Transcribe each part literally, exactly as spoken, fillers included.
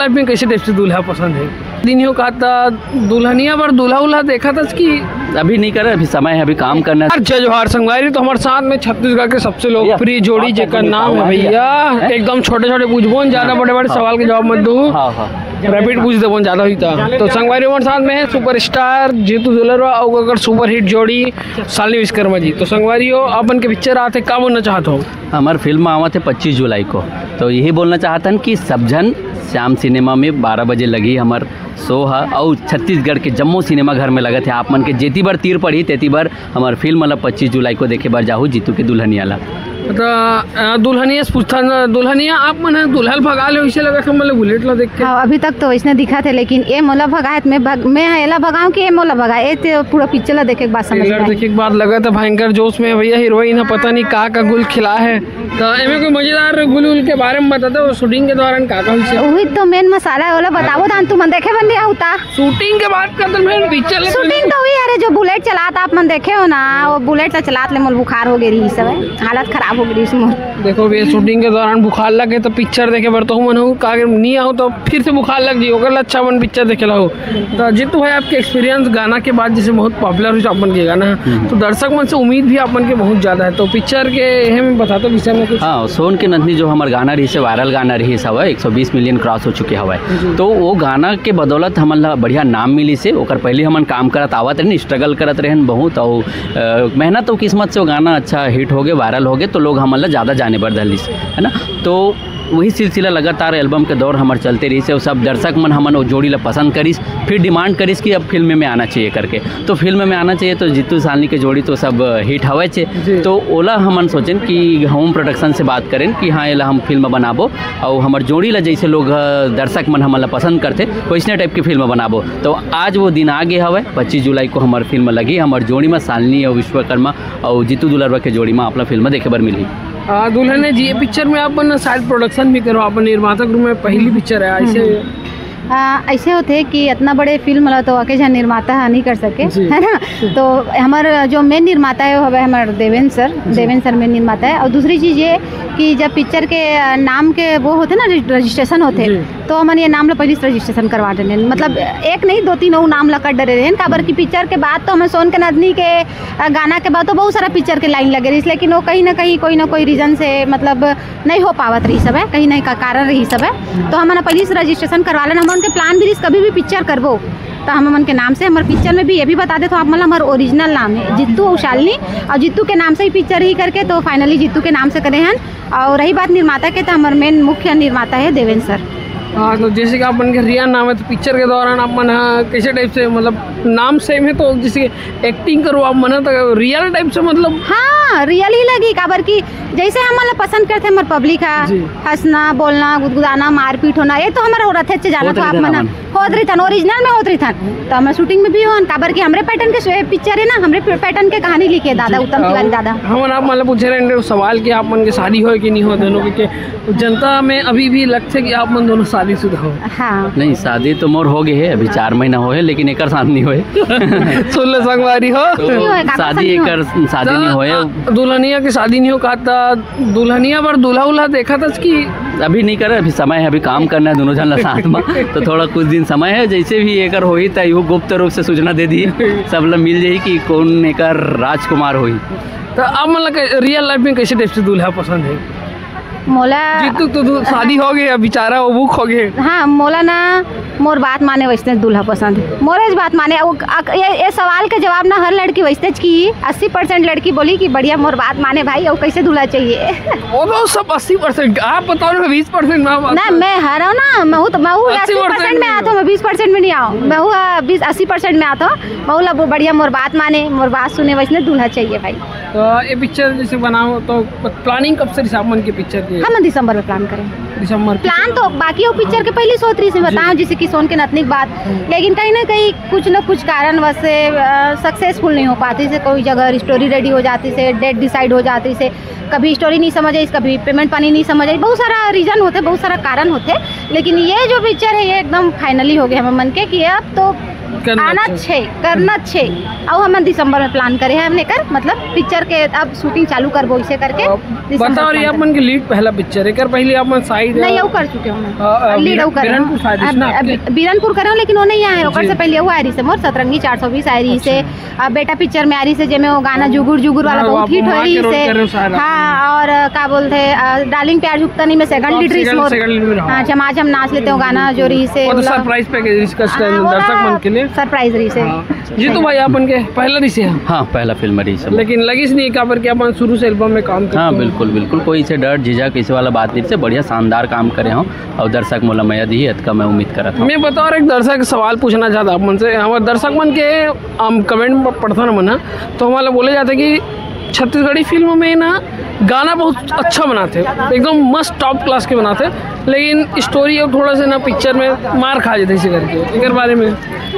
आप में कैसे टाइप से दूल्हा पसंद है? दिन ही हो कहा था, दुल्हनिया बर दूल्हा उल्हा देखा था कि अभी नहीं कर रहे, अभी समय है, अभी काम करना है। अच्छा, जोहार संगवारी, तो हमारे साथ में छत्तीसगढ़ के सबसे लोकप्रिय जोड़ी, जेकर नाम है भैया, एकदम छोटे छोटे पूछबो न, ज्यादा बड़े बड़े सवाल के जवाब मत दू। हाँ, हाँ। रैपिड पूछ देबो न, ज्यादा होई त। तो संगवारी हमारे साथ में है सुपरस्टार जीतू दुलरवा और ओकर सुपरहिट जोड़ी शालिनी विश्वकर्मा जी। तो संगवारी हो, अपन के पिक्चर आते, का बोलना चाहत हो? हमार फिल्म आवत है पच्चीस जुलाई को, तो यही बोलना चाहत हन कि सब झन श्याम सिनेमा में बारह बजे लगी हमार शो ह, अउ छत्तीसगढ़ के जम्मो सिनेमा घर में लगत है। आप मन के जेती बर तीर पड़ी, तेती बर हमार फिल्म ला पच्चीस जुलाई को देखे बर जाहू, जीतू के दुल्हनिया ला। तो, अ, दुल्हनिया से पूछता न, दुल्हनिया आप मन ह दूल्हा ल भगा ले, वैसे लगत है, मतलब बुलेट ला देख के। हाँ, अभी तक तो वैसने दिखत है, लेकिन ए मोला भगाए, त मैं भग-, मैं ह एला भगाऊं कि ए मोला भगाए, ए ते पूरा पिक्चर ला देखे के बाद समझ में ट्रेलर आए। देखे के बाद लगत है भयंकर जोश में है भैया, हीरोइन ह पता नहीं का का गुल खिला है। तो एमे कोई मजेदार गुल उल के बारे में बता दो, शूटिंग के दौरान का का हुई से? वही तो मेन मसाला है, ओला बताबो दान, तुमन देखे बन दिया होता। शूटिंग के बात करते हैं, पिक्चर ले शूटिंग तो हुई, अरे जो बुलेट चलात आप मन देखे हो ना, वो बुलेट ला चलात ले मोल बुखार हो गई रही सब, हालत खराब हो गई रही मोर। देखो भैया, शूटिंग के दौरान बुखार लगे तो पिक्चर देखे बर तो मन हो, का अगर नहीं आओ तो फिर से बुखार लग जाई, ओकर ला अच्छा मन पिक्चर देखे ला हो। तो जीतू भाई, आपके एक्सपीरियंस गाना के बाद जैसे बहुत पॉपुलर हुई अपन के गाना, हम्म। तो दर्शक मन से उम्मीद भी अपन के बहुत ज्यादा है, तो पिक्चर के एहे में बता दो विषय में कुछ। हाँ, सोन के नथनी जो हमार गाना रही से, वायरल गाना रही से हवा, एक सौ बीस मिलियन क्रॉस हो चुके हवा। जी। तो वो गाना के बदौलत हमन ला बढ़िया नाम मिली से, ओकर पहले हमन काम करत आवत रहन, स्ट्रगल करत रहन बहुत, और, अ, मेहनत और किस्मत से वो गाना अच्छा हिट हो गए, वायरल हो गए, तो लोग हमन ला ज्यादा जाने बर धर लिस, है ना? तो वही सिलसिला लगातार एल्बम के दौर हमर चलते रहिस, अउ सब दर्शक मन हमन वो जोड़ी ला पसंद करिस, फिर डिमांड करिस कि अब फिल्म में आना चाहिए करके। तो फिल्म में आना चाहिए, तो जीतू शालिनी के जोड़ी तो सब हिट हवे छे। जी। तो ओला हमन सोचेन कि होम प्रोडक्शन से बात करेन कि हाँ, एला हम फिल्म बनाबो, अउ हमर जोड़ी ला जैसे लोग, अ, दर्शक मन हमन ला पसंद करथे, वैसने टाइप की फिल्म बनाबो। तो आज वो दिन आ गए हवे, पच्चीस जुलाई को हमर फिल्म लगी, हमर जोड़ी में शालिनी और विश्वकर्मा और जीतू दुलरवा के जोड़ी में आप ला फिल्म देखे बर मिलही। आ, दुल्हन जी, ये पिक्चर में अपन शायद प्रोडक्शन भी करो, अपन निर्माता के रूप में पहली पिक्चर है, ऐसे? हम्म। आ, ऐसे होते कि इतना बड़े फिल्म ला तो अके झन निर्माता ह नहीं कर सके, जी। है ना? तो हमार जो मेन निर्माता है वो हवे हमार देवेंद्र सर। जी। देवेंद्र सर मेन निर्माता है। और दूसरी चीज़ ये कि जब पिक्चर के, आ, नाम के वो होते ना, रजि-, रजिस्ट्रेशन होते, जी। तो हमन ये नाम ला पहले से रजिस्ट्रेशन करवा देने, मतलब एक नहीं, दो तीन और नाम ला कर डरे रहन, काबर की पिक्चर के बाद तो हमें सोन के नदनी के, अ, गाना के बाद तो बहुत सारा पिक्चर के लाइन लगे रहिस, लेकिन वो कहीं ना कहीं कोई ना कोई रीजन से, मतलब, नहीं हो पावत रही सब है, कहीं ना कहीं का कारण रही सब है। तो हमन पहले से रजिस्ट्रेशन करवा लेन, हमन के प्लान भी रहिस कभी भी पिक्चर करबो तो हम मन के नाम से। हमारे पिक्चर में भी ये भी बता दे तो आप, मतलब, हमारा ओरिजिनल नाम है जीतू और शालिनी, और जीतू के नाम से ही पिक्चर ही करके, तो फाइनली जीतू के नाम से करे हैं। और रही बात निर्माता के, तो हमारे मेन मुख्य निर्माता है देवेंद्र सर। हाँ, तो जैसे कि आप मन के रिया नाम है, तो पिक्चर के दौरान आप मन, हाँ, कैसे टाइप से, मतलब, नाम सेम है, तो जैसे एक्टिंग करो आप मन, तो रियल टाइप से, मतलब? हाँ, रियल ही लगी, काबर की जैसे हमन ला पसंद करथे हमर पब्लिक ह, जी। हंसना, बोलना, गुदगुदाना, मारपीट होना, ये तो हमर हो रथे, जाना होत तो आप रहिथन मन हमन। होत रहिथन, ओरिजिनल में होत रहिथन। तो हमर शूटिंग में भी होन, काबर कि हमरे पैटर्न के स्वे-, पिक्चर है ना, हमरे पे-, पैटर्न के कहानी लिखे दादा जी, उत्तम तिवारी अब दादा। हमन आप मन ला पूछे रहे सवाल कि आप मन के शादी होय कि नहीं होय दोनों के, के जनता में अभी भी लगथे कि आप मन दोनों शादीशुदा हो। हाँ। नहीं, शादी तो मोर हो गए है, अभी चार महीना होए, लेकिन एकर साथ नहीं होए। सुन ले संगवारी हो। तो नहीं होए, काकर साथ शादी नहीं होए। एकर शादी नहीं होए। दुल्हनिया के शादी नहीं हो कहा था, दुल्हनिया बर दूल्हा उल्हा देखा था कि अभी नहीं करे, अभी समय है, अभी काम करना है दोनों जन ला साथ में, तो थोड़ा कुछ दिन समय है, जैसे भी एकर होही त इहू गुप्त रूप से सूचना दे दी, सब ला मिल जाही कि कौन एकर राजकुमार होही। तो आप मन ला रियल लाइफ में कैसे टाइप से दूल्हा पसंद है? मोला जीतू तो दू-, शादी हो गई, अब बेचारा वो बुक हो गए। हाँ, मोला ना मोर बात माने वैसने दूल्हा पसंद है। मोरे ज बात माने, वो अक-, ये, ये सवाल के जवाब ना हर लड़की वैसने ज की, अस्सी परसेंट लड़की बोली कि बढ़िया मोर बात माने भाई, और कैसे दूल्हा चाहिए। वो तो सब अस्सी परसेंट, आप बताओ ना, बीस परसेंट में आप ना, मैं हर हूँ ना, मैं हूँ तो, मैं हूँ अस्सी परसेंट में आता हूँ, मैं बीस परसेंट में नहीं आऊँ, मैं हूँ, आ, बीस, अस्सी परसेंट में आता हूँ, मैं हूँ ला वो बढ़िया मोर बात माने, मोर बात सुने, वैसने दूल्हा चाहिए भाई। तो ये पिक्चर जैसे बनाओ तो प्लानिंग कब से रहिस आप मन के पिक्चर के? हम दिसंबर में प्लान करें। दिसंबर के प्लान तो बाकी वो पिक्चर के पहले से होत रहिस, जी। बताओ, जैसे कि सोन के नथनी के बात, लेकिन कहीं ना कहीं कुछ ना कुछ कारणवश से, अ, सक्सेसफुल नहीं हो पाती से, कोई जगह स्टोरी रेडी हो जाती से, डेट डिसाइड हो जाती से, कभी स्टोरी नहीं समझ आई, कभी पेमेंट पानी नहीं समझ आई, बहुत सारा रीजन होते, बहुत सारा कारण होते। लेकिन ये जो पिक्चर है, ये एकदम फाइनली हो गया हमर मन के कि अब तो करना आना छे। छे, करना छे। अउ हमन दिसंबर में प्लान करे हैं हमने कर, मतलब पिक्चर के अब शूटिंग चालू करबो इसे करके। अ, दिसंबर बताओ रे, प्लान अपन के लीड पहला पिक्चर, एकर पहले अपन साइड नहीं, अउ कर चुके हूँ मैं। अ, अ, लीड अउ बीरन-, करे हूँ। बीरनपुर शादी अब, ना अब आपके? बीरनपुर करे हूँ, लेकिन वो नहीं आए, ओकर जी। से पहले वो आ रही से मोर सतरंगी चार सौ बीस आ रही से, अच्छा। अ, बेटा पिक्चर में आ रही से, जेमे वो गाना जुगुर जुगुर वाला हाँ, बहुत वो हिट हो माँ रही के रोल से। कर रहे हो सारा। हाँ, और, अ, का बोलते हैं, अ, डार्लिंग प्यार झुकता नहीं में सेकंड तो आप लीड रही से सेकंड, मोर। सेकंड लीड में रहो। हाँ, जमा जम नाच लेते हो गाना जो रही से, वो तो मतलब, सरप्राइज पैकेज इसका हाँ, वो दर्शक ना मन के लिए। सरप्राइज रही से। हाँ। जीतू भाई, अपन के पहला रही से है। हाँ, पहला फिल्म रही से। लेकिन लगिस नहीं काबर कि अपन शुरू से एल्बम में काम करते हाँ, हैं। बिल्कुल, बिल्कुल, कोई से डर, झिझक, इस वाला बात नहीं से, बढ़िया शानदार काम करे हो और दर्शक मोला मया दी, अतका मैं उम्मीद करत हूँ। मैं बताओ, और एक दर्शक सवाल पूछना चाहता अपन से, हमारे दर्शक मन के हम कमेंट में पढ़ता ना मन, तो हमारा बोले जाते कि छत्तीसगढ़ी फिल्म में ना गाना बहुत अच्छा बनाते, एकदम मस्त टॉप क्लास के बनाते, लेकिन स्टोरी अब थोड़ा सा ना पिक्चर में मार खा जाते इसी करके, एकर बारे में।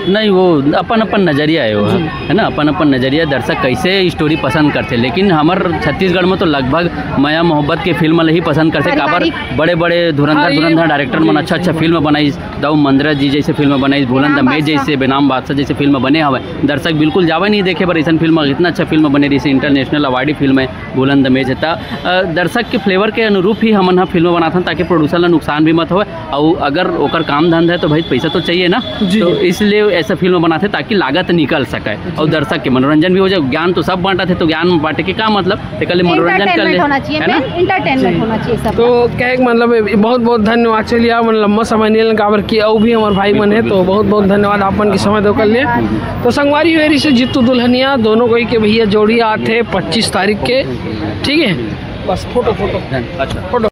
नहीं, वो अपन अपन नजरिया है वो, जी। है ना, अपन अपन नजरिया, दर्शक कैसे स्टोरी पसंद करते, लेकिन हमर छत्तीसगढ़ में तो लगभग मया मोहब्बत के फिल्म ल ही पसंद करते, काबर पारिवारिक। बड़े बड़े धुरंधर पारिवारिक। धुरंधर डायरेक्टर मन जी, अच्छा अच्छा सही फिल्म बनाई, दऊ मंदरा जी जैसे फिल्म बनाई, भूलन बेनाम दमेज बादशाह। जैसे, बेनाम बादशाह जैसे फिल्म बने हवे, दर्शक बिल्कुल जावे नहीं देखे बर ऐसन फिल्म, इतना अच्छा फिल्म बने रही से, इंटरनेशनल अवार्डी फिल्म है भूलन दमेज है। त, अ, दर्शक के फ्लेवर के अनुरूप ही हमन ह फिल्म बनाथन, ताकि प्रोड्यूसर ला नुकसान भी मत होवे, और अगर ओकर काम धंधा है तो भाई पैसा तो चाहिए ना, जी। तो इसलिए ऐसा फिल्म बनाते ताकि लागत निकल सके और दर्शक के मनोरंजन भी हो जाए। ज्ञान तो सब बांटत हे, तो ज्ञान बांटे के का मतलब? एकर ले मनोरंजन कर ले, एंटरटेनमेंट होना चाहिए, है ना? मेन एंटरटेनमेंट जी। होना चाहिए सब। तो क्या एक मतलब है, बहुत बहुत धन्यवाद। चलिए, आप मन लंबा समय नहीं लेना, काबर कि अउ भी हमारे भाई मन है, बिल्कुल, तो बिल्कुल। बहुत बहुत धन्यवाद आपन के समय दो कर लिए। तो संगवारी हुए रही से जीतू दुल्हनिया, दोनों कोई के भैया जोड़ी आते पच्चीस तारीख के, ठीक है? बस फोटो, फोटो। अच्छा। फोटो।